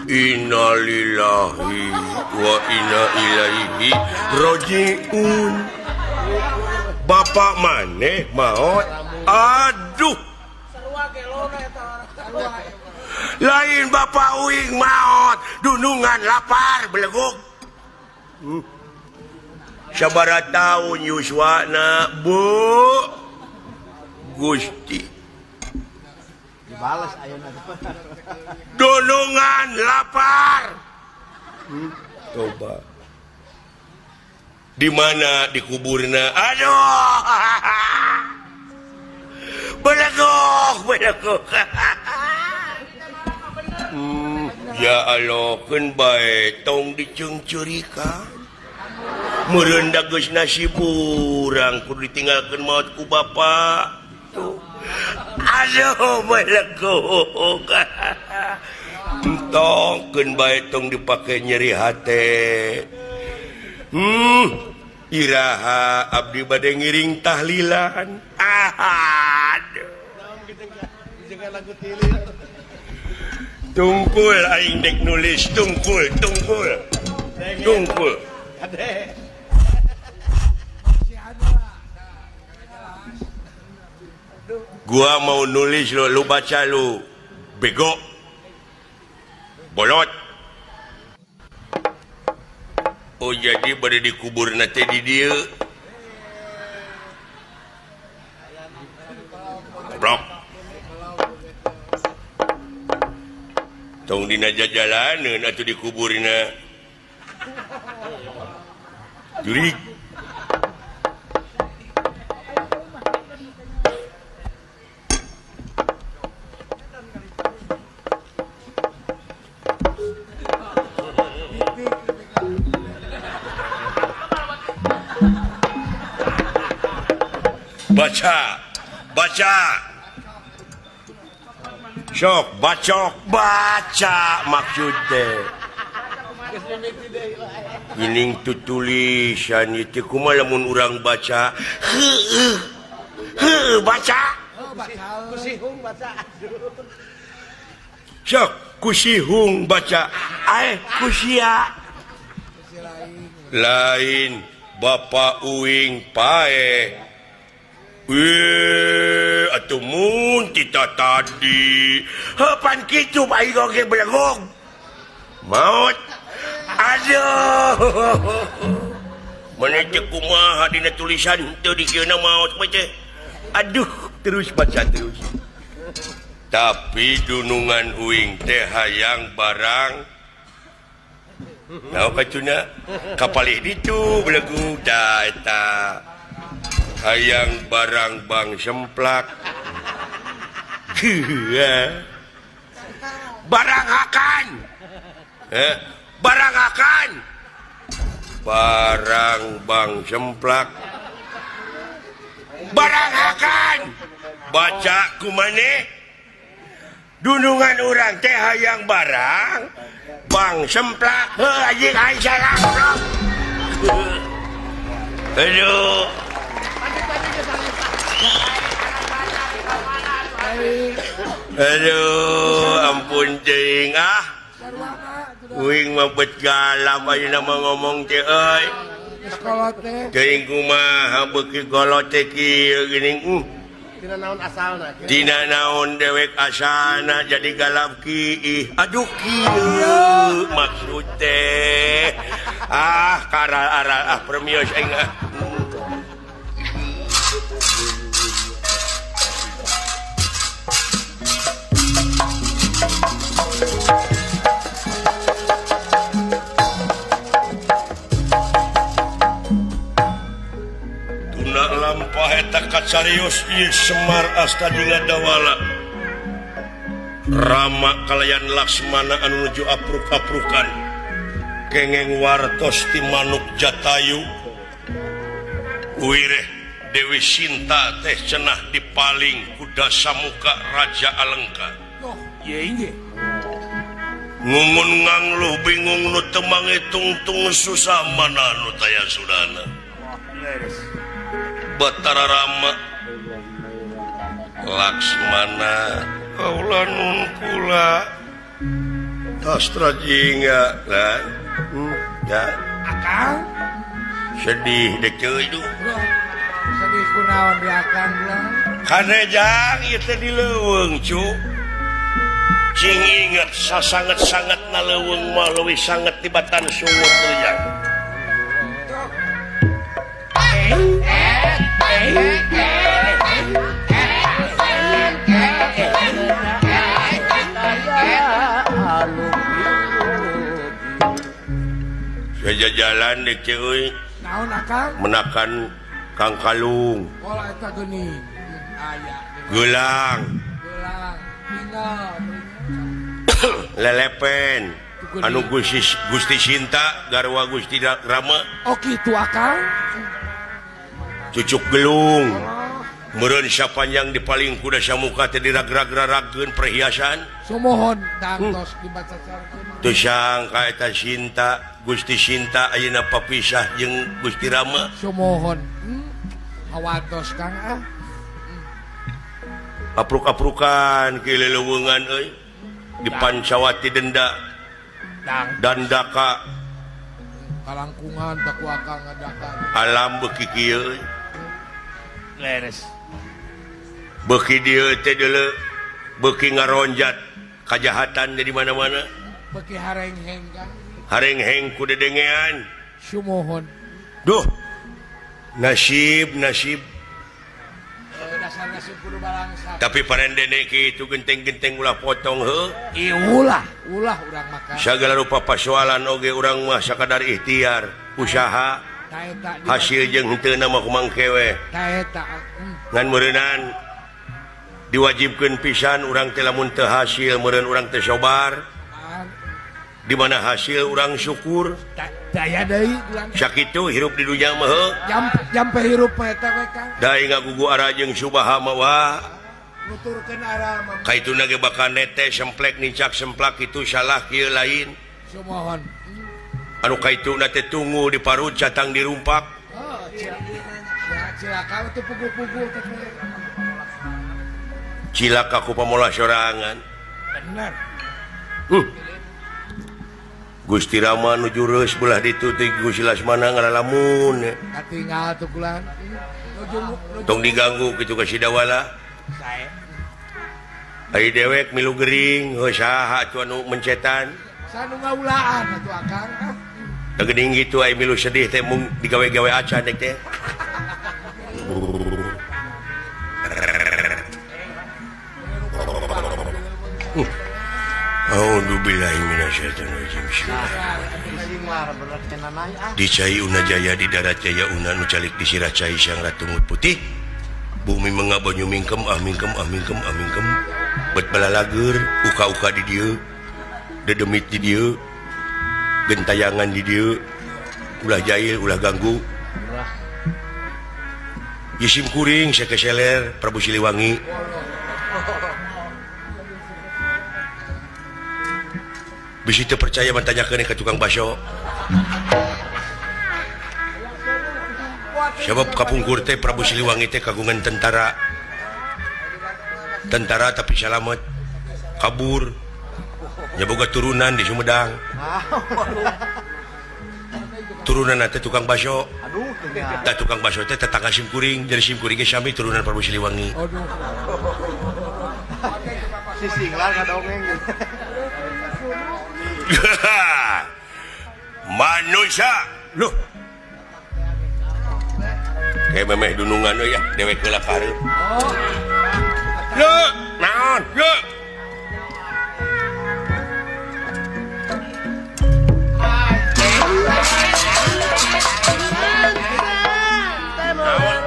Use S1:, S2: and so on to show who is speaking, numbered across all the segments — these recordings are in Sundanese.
S1: Innalillahi wa inna ilaihi rajiun. Bapak maneh maot. Aduh. Lain bapak uing maot, dunungan lapar beleguk. Sabaraha taun yuswana, Bu. Gusti.
S2: Dibales ayeuna.
S1: Dunungan lapar. Coba. Di mana dikuburna? Aduh. Beleguk, beleguk. Ya Allah, keun bae tong diceungceurikan. Meureun da geus nasib urang kudu ditinggalkeun maot ku bapa. Tuh. Aduh, beleguk. Entong keun bae tong dipake nyeri hate. Iraha abdi bade ngiring tahlilan. Aduh. Tungkul aing dek nulis tungkul tungkul. Tungkul. Gua mau nulis lo, lu baca lu. Bego. Bolot. Oh jadi bade dikubur nate di dieu. Blok. Tong dina jajalaneun atuh dikuburna. Jurig. Baca, baca, sok, bacok, baca maksudnya. Ining tu tulisan itu kumaha lamun urang baca, heueuh, heueuh baca.
S2: Kusihung baca.
S1: Sok, kusihung baca, ae kusia. Lain bapak uing pae. Atuh mun tita tadi. Heupan kitu bae oge belegog. Maot. Aduh. Mana teh kumaha dina tulisan teu dikieuna maot mah teh. Aduh, terus baca terus. Tapi dunungan uing teh hayang barang. Naon kacuna? Kapalih ditu belegug da eta. Hayang barang bang semplak. Barang akan. Barang akan. Barang bang semplak. Barang akan. Baca kumane? Dunungan urang teh hayang barang bang semplak. Heuh anjing aing salah. Aduh. Aduh, ampun cing ah. Uing mah bet galam ayeuna mah ngomong teh euy. Teuing kumaha beuki golot teh kieu geuning.
S2: Tina naon asalna?
S1: Tina naon dewek asalna jadi galap kiih. Aduh kieu maksud teh. Ah karal-aral ah permios aing ah. Tuna lampah eta kacarios ieu Semar Astadila Dawala. Rama kalayan Laksmana anu nuju apruk-aprukan. Kengeng wartos ti manuk Jatayu. Wireh Dewi Sinta teh cenah dipaling ku Dasamuka Raja Alengka. Ngungun ngangluh bingung nu teu mangitung-tung susah mana nu taya sudana. Batara Rama Laksmana kaula nun kula Astra jingga lah. Ya.
S3: Akang
S1: sedih dek ceuy duh.
S3: Sedih kunaon di akang lah.
S1: Kanejang ieu teh di leuweung cu. Cing inget sasanget-sanget na leuweung mah leuwih sanget tibatan sungut teu jang. Jalan dek ceuy.
S3: Naon akang?
S1: Menakan kangkalung.
S3: Pola eta geuning. Aya.
S1: Gelang.
S3: Gelang. Tinggal.
S1: Lelepen. Anu Gusti Gusti Sinta garwa Gusti Rama.
S3: Oh kitu akang.
S1: Cucuk gelung. Meureun sapanjang di paling kuda samuka teh diragrag-ragkeun perhiasan.
S3: Sumohon tangtos dibacacarkeun.
S1: Teu sangka eta Sinta Gusti Sinta ayeuna papisah jeung Gusti Rama.
S3: Sumohon. Hawatos Kang ah.
S1: Apruk-aprukan ki leleuweungan euy. Di Pancawati denda. Dandaka.
S3: Kalangkungan tak ku akang ngadakan.
S1: Alam beuki kieu euy.
S2: Leres.
S1: Beuki dieu teh deuleu beuki ngaronjat kajahatan di mana-mana.
S3: Beuki harengheng Kang.
S1: Harengheng ku dedengean.
S3: Sumohon.
S1: Duh. Nasib nasib.
S3: Dasar nasib kudu balangsa.
S1: Tapi parendene kitu genteng-genteng ulah potong heuh.
S3: Ih ulah, ulah urang makan.
S1: Sagala rupa pasoalan oge urang mah sakadar ikhtiar, usaha. Hasil jeung henteu mah kumangke we.
S3: Ta eta.
S1: Ngan meureunnan diwajibkeun pisan urang teh lamun teu hasil meureun urang teh sobar. Di mana hasil urang syukur.
S3: Daya deui urang.
S1: Sakitu hirup di dunya mah heuh.
S3: Jampe hirup mah eta we Kang.
S1: Da ngagugu ara jeung subaha mah wah.
S3: Nuturkeun ara mah.
S1: Kaituna ge bakal nete semplek nincak semplak itu salah kieu lain.
S3: Sumohon.
S1: Anu kaituna teh tunggu di parut catang dirumpak.
S3: Oh, cilaka teh pugu-pugu teh.
S1: Cilaka ku pamolah sorangan.
S3: Bener.
S1: Gusti Rama nuju reus belah ditu teh Gusti Lasmana ngalalamun.
S3: Katinggal tuh kulan.
S1: Tong diganggu kitu ka si Dawala.
S3: Sae.
S1: Ari dewek milu gering, heuh saha atuh anu mencetan.
S3: Sanu ngaulaan atuh akang.
S1: Teu geuning kitu ai milu sedih teh mung digawe-gawe acan dek teh. A'udzubillahi minasyaitonirrajim. Bismillahirrahmanirrahim. Di cai una jaya di darat jaya una nu calik di sirah cai sang ratu putih. Bumi mengabanyu mingkem ah mingkem ah mingkem ah mingkem. Bet balalager uka-uka di dieu. Dedemit di dieu. Gentayangan di dieu. Ulah jail ulah ganggu. Jisim kuring sakeseler Prabu Siliwangi. Bisi teu percaya mantanyakeun ka tukang baso. Sebab kapungkur teh Prabu Siliwangi teh kagungan tentara. Tentara tapi salamet kabur. Nya boga turunan di Sumedang. Turunan teh tukang baso. Tah tukang baso teh tetangga simkuring, jadi simkuring ge sami turunan Prabu Siliwangi.
S2: Si singlar kadongeng.
S1: Manusia loh kayak memeh dunungan euy ya dewek heula ka hareup. Leuh naon leuh naon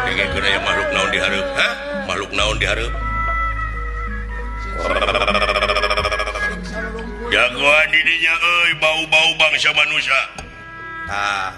S1: dengekeun aya makhluk naon di hareup ha makhluk naon di hareup jagoan di dinya euy bau-bau bangsa manusia. Tah,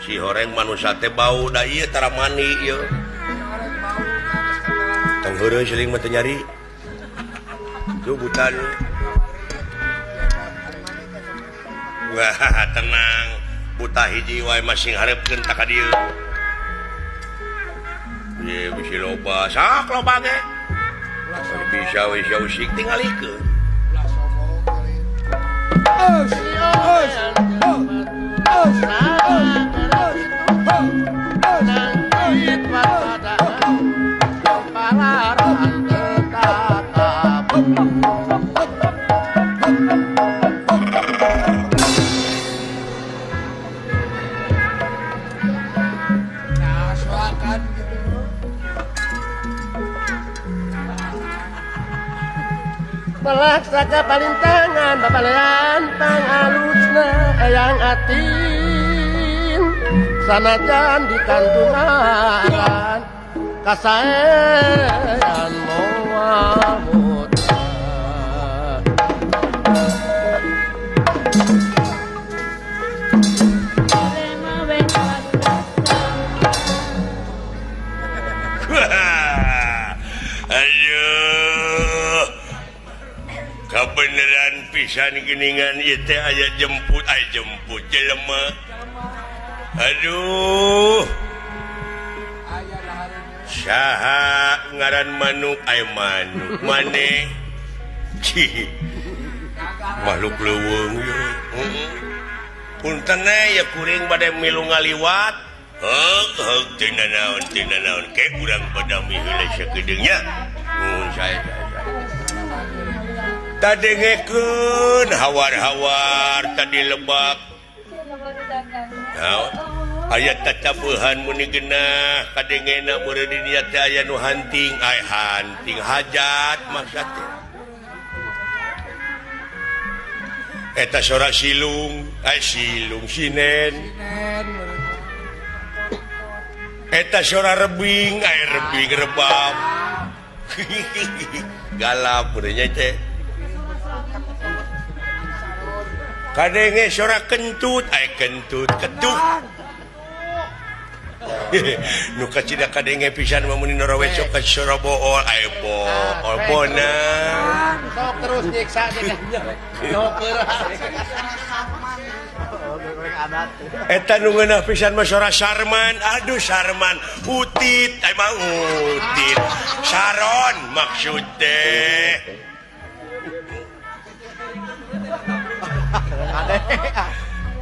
S1: si horeng manusia teh bau da ieu tara mani ieu. Tong heureuy seling mah teu nyari. Tuh butan. Wah, tenang. Buta hiji wae masing hareupeun ta ka dieu. Ye bisi loba, sok loba ge. Bisa we usik tingalikeun.
S4: ka palintangan babalean pangalusna eyang atin sanajan di kandungan kasaean moal muta.
S1: Aduh, kebenaran pisan geningan ieu teh aya jemput, aya jemput jelema. Aduh, saha ngaran manuk, aya manuk maneh. Makhluk leuweung ieu. Punten ya kuring bade milu ngaliwat. Heug heug teu nanaon teu nanaon ke urang badami heula sakedeung nya. Nuhun sae sae sae. Tadengekeun hawar-hawar tadi lebak. Naon? Aya tatabuhan muni genah kadengena meureun di dieu teh aya nu hanting, ay hanting hajat maksud teh. Eta sora silung, ay silung sinen. Eta sora rebing, ay rebing rebab. Galap meureun teh. Kadenge sora kentut, ay kentut ketuk. Nu kacida kadenge pisan mah mun norowe sok ka sora bool, ay bool bonang.
S4: Sok terus nyiksa teh.
S1: Eta nu ngeunah pisan mah sora Sarman, aduh Sarman, utit, ay mah utit. Saron maksud teh.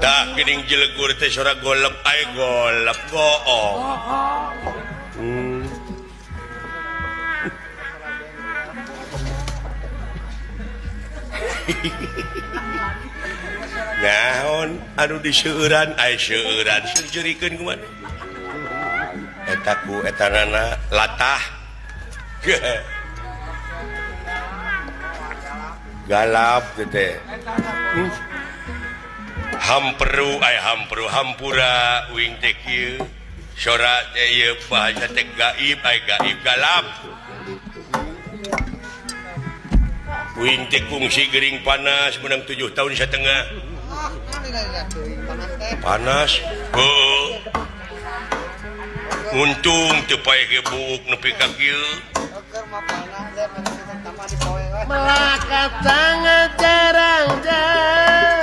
S1: Tah geuning jelegur teh sora golep, ay golep goong. Naon anu diseueuran, ay seueuran seurikeun kumaha. Eta ku etanana latah. Galap teh. Hamperu ay hamperu hampura uing teh kieu sora teh ieu bahasa teh gaib ay gaib galap. Uing teh kungsi gering panas menang 7 tahun setengah. Panas. Heuh. Untung teu paeh ge buuk nepi ka kieu.
S4: Melakat sangat jarang jarang.